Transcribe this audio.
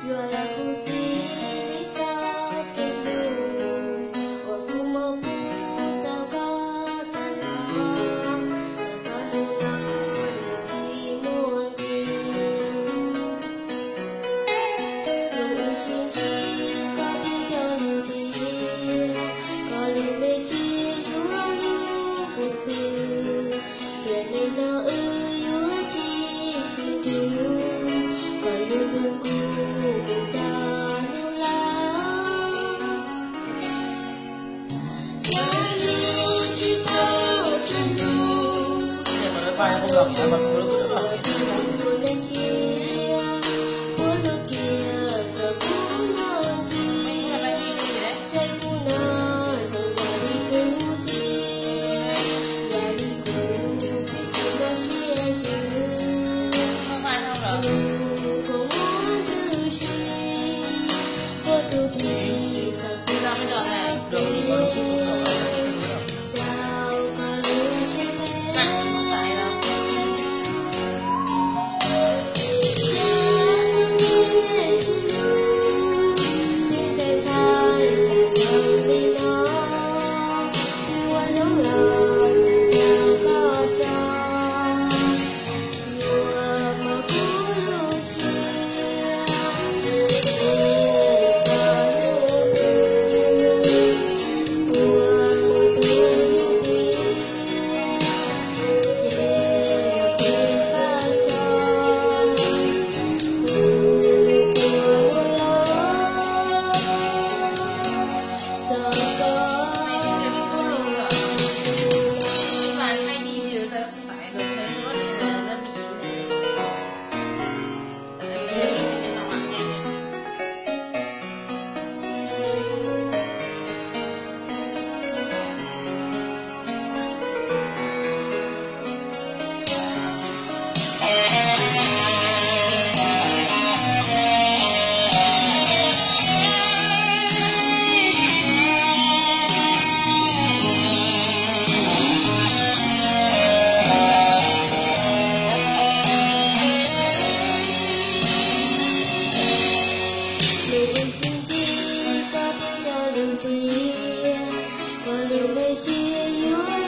Yuav los kuv xij li txoj kev hlub uas kuv muab pub rau koj tag los, los txog hnub no nws tsis muaj nqis. Yog wb sib ntsib koj twb cog lus tias koj lub me siab yuav hlub kuv xwb, tiam nim no wb yuav tsis sib ntsib, koj yuav hlub kuv mus txog hnub laus. Yog lub tsis tau tsawg hnub, tus hlub tus hlub ntsia, puab hlub kiag kom kuv nyob ntsib, saib kuv no zoo yam li kuv txiv, yam li kuv twb tsis muaj siab ntsws. Kuv muab ntws si, puab tus dlig txog txhua txoj kev, rau koj lub siab ntev. Yog tus me sib hlub, tus ntshai ntshai tsam zoo li no, twb ua zoo los tseem raug koj tso. Yuav muab kuv lub siab mus txog hnub twg, puas muaj tus hlub tiag, ces yog kuv pab so, kuv puas ua los rau koj. Lub me siab ntsib koj twb cog lus tias koj lub me siab yuav